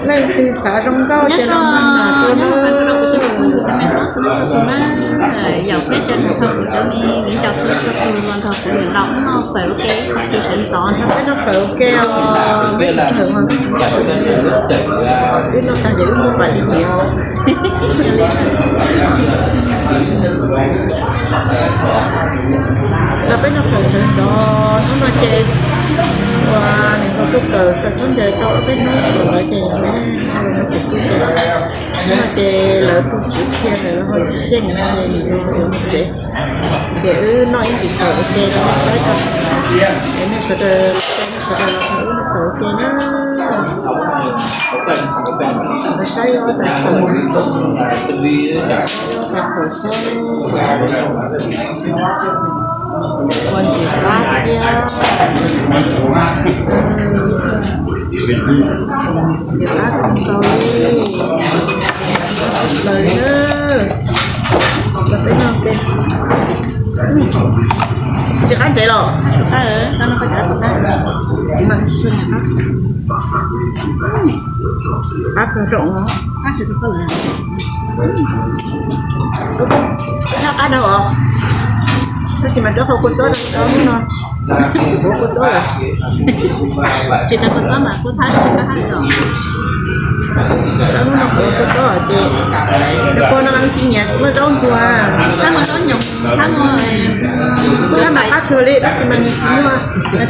Leej twg xav zoo nkauj ces los nrog kuv cov phooj ywg cov me hmoob txhua leej txhua tus na. Yaum peb cov niam tau kuv cov me viv ncaus txhua leej txhua tus los nrog kuv niam laus wb noj fawm ua ke ib qho sawv ntxov na. Peb noj fawm ua ke os, peb noj tag ces wb mus pam li nyiav. Los peb noj fawm sawv ntxov hnub no ces ua nws ho tuaj kawm xaws khaub ncaws tau ob peb hnub txog lawv ces hnub no ces lawv tu tswv thiab lawv ho tsis xyeej ces nws ho yuav mus tsev. Ces wb noj ib ntsis fawm ua ke rau nej saib tso. Es nej sawv daws, nej sawv daws los nrog wb noj fawm ua ke na. Los saib ua tas fawm, ua tas fawm saib. Ua ntxim qab thiab. Ntxim qab kawg nkaus li. Los na, los peb noj ke. Tsis qab ntsev los? Qab, qab no qab, qab, qab. Qab kawg zoo os. Qab, qab dhau os. Tab sis mas rau qhov kua txob rau no, tsis pum kua txob lawm. Tsis tau kua txob mas kuv thab tsis qab hab los. Rau hnub no kuv kua txob ces nws kua no tsis nyiam tsis muaj zaub ntxuag. Thab muaj zaub nyoos, thab muaj, kuv thab mas qab kawg li tab sis mas nws tsis muaj. Thab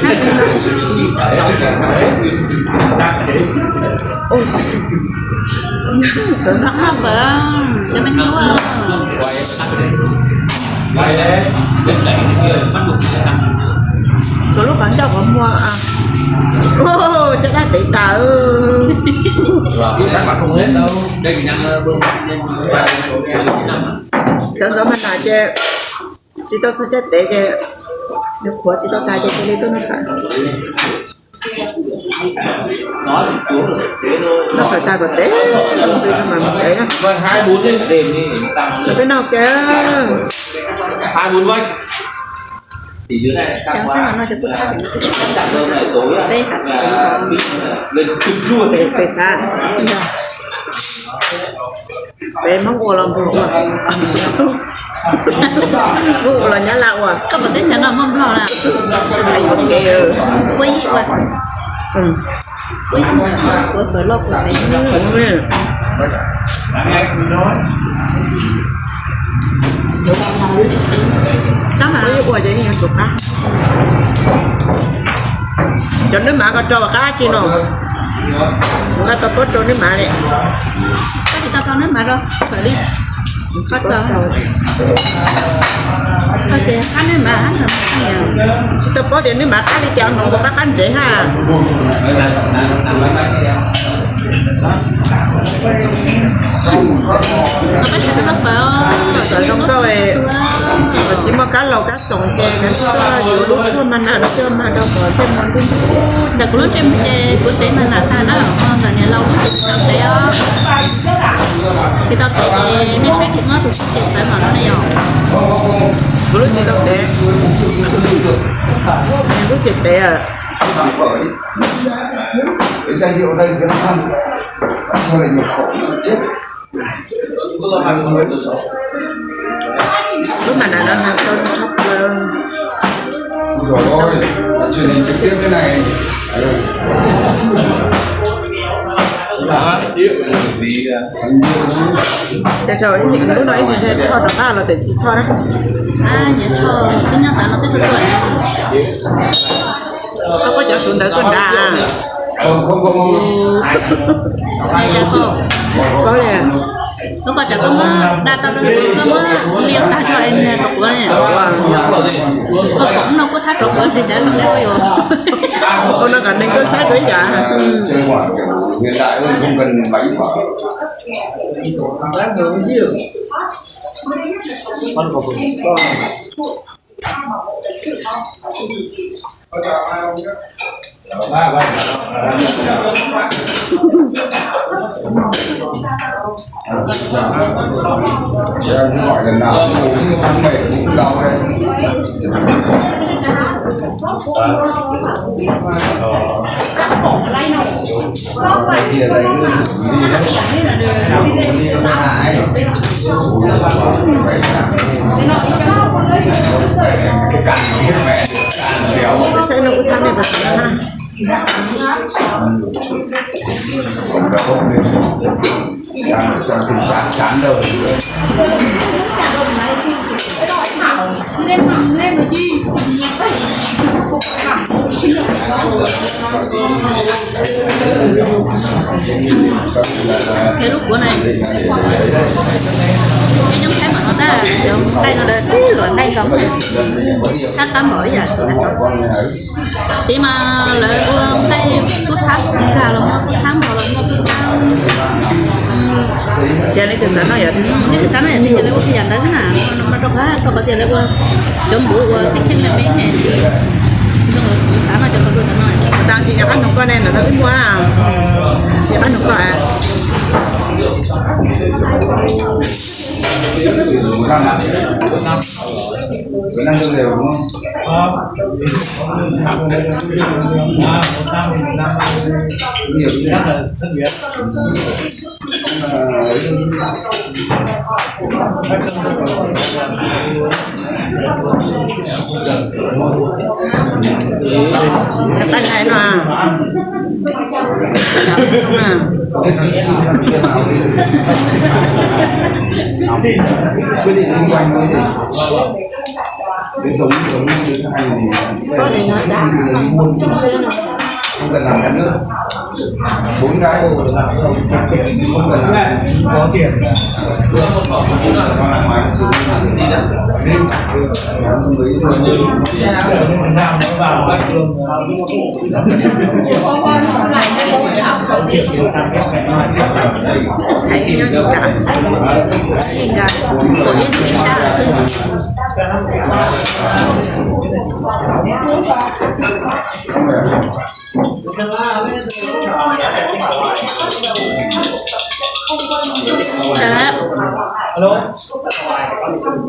sawv ntxov. Tsuas lub qhov ncauj qhov muag. Caj dab tev tas. Sawv ntxov mas nas ces tsis tau txog caj tev ces nws qhuav tsis tau tas ces cia li tuaj noj fawm. Noj fawm tas kom tev, peb noj ke. Peb xav, peb Hmoob ua los Nplog ua, Hmoob ua los Nyab Laj ua. Koj puas teb chaws no muaj Nplog na? Ua ib ua. Tab mas ua ces yeej yuav tsum qab. Cov neb mav ko rau qab tsi no? Kuv nqa tau pob rau neb mav li. Koj tsis tau rau neb mav rau fawm li. Tsis tau pob rau. Koj tias qab neb mav, tsis tau pob tias neb mav qab li cas no, qab qab ntsev ha. Kom zoo nkauj, tsis muaj kab laus kab txoos ces yuav lub tshuaj mas nas coj mas rau kom ntsej muag ntub ntub. Ntawm kuv lub ntsej muag ces kuv tev mas nas tag na, ho ntawm niam laus lub ces tsis tau tev os. Tsis tau tev ces nej saib tsis muaj tus txheej ces txawv mam no ne yom. Kuv lub tsis tau tev, nws lub ces tev. Lub mas nas no nas tau tshaj plaws. Ces tso ib ntsis, lub no ib ntsis tso rov qab los tias tsis tso na. Nyias tso, twb nyob tav no twb tso tso. Koj muab cov suv ntawd tuaj nrad. Koj li, koj tsam koj muab da tau rau kuv, koj muab li tag tso es rau kuv li. Koj kom no kuj thab rau kuv li cas los ne yuav. Ua no kom neeg tuaj saib rau ib yam. Sawv no kuv thab nej pas sawv na. Ces lub kuav na, peb coob thaib mam no tab, cov nqaij no lawv twb luam nqaij zoo, thab qab npaum ib yam xwb. Tiv mas lawv ua nqaij kub thab nkag los muaj kub thab npog los muaj kub thab. Ces leej twg xav noj yom, leej twg xav noj yom, ces lawv ua yam ntawd xwb na, no mas rau qhov rau qhov tias lawv ua cov npuv ua kheej kheej me me ne, xav noj cov qhov dua no. Tau ntsis cov qab noog koj ne, ntawm no twb muaj, cov qab noog koj. Tab sis no,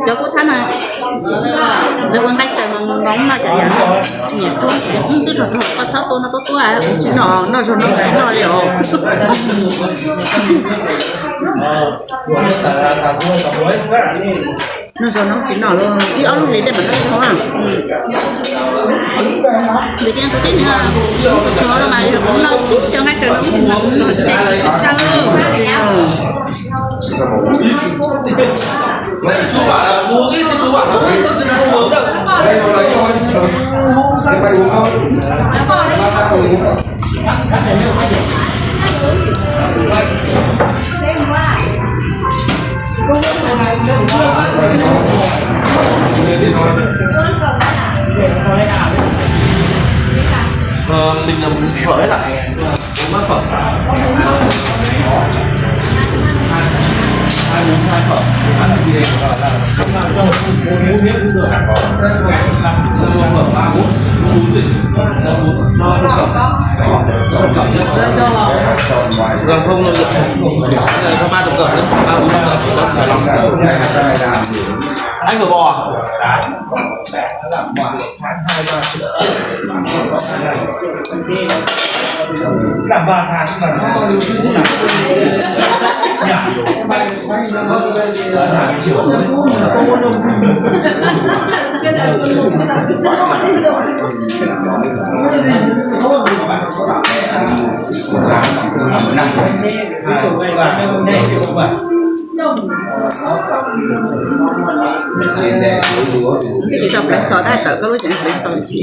Cov kub thab no, lawv ua nqaij tawg nqos noj cov yam no, nyiam tuaj, twb tsaug tuag koj txhob tua no tuaj tuaj. Tsis noj, noj zaug no tsis noj li os. Noj zaug no tsis noj li, ib ob lub hlis tej mam noj ib zaug. Vim tias tus tib neeg tuag no mas yog kuv noj cov nqaij tawg no, ces kuv tsis tshaj. Ờ, tình là muốn phở đấy ạ. Muốn bát phở. Hai món hai phở. Phở ba bốn, bốn tỉnh. Nó bốn cổng. Cổng nhất. Là không, là không. Là ba cổng cổng nhé. Ba bốn cổng. Anh phở bò à? Làm ba tháng mà. Ces tau pleev xov tab tom koj lub cev pleev xov si.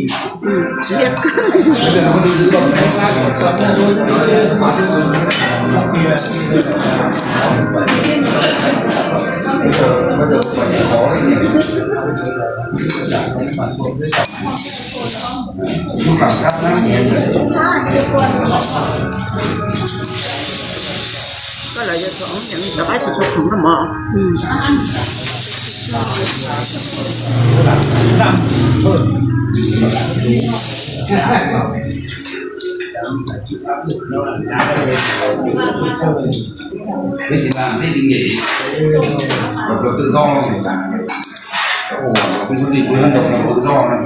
Koj lawv yuav tsum ov, cov qab tsis tshua khoom no mog. Thế thì làm thế thì nghỉ. Độc lập tự do thì làm. Ồ, không có gì vui hơn độc lập tự do nữa.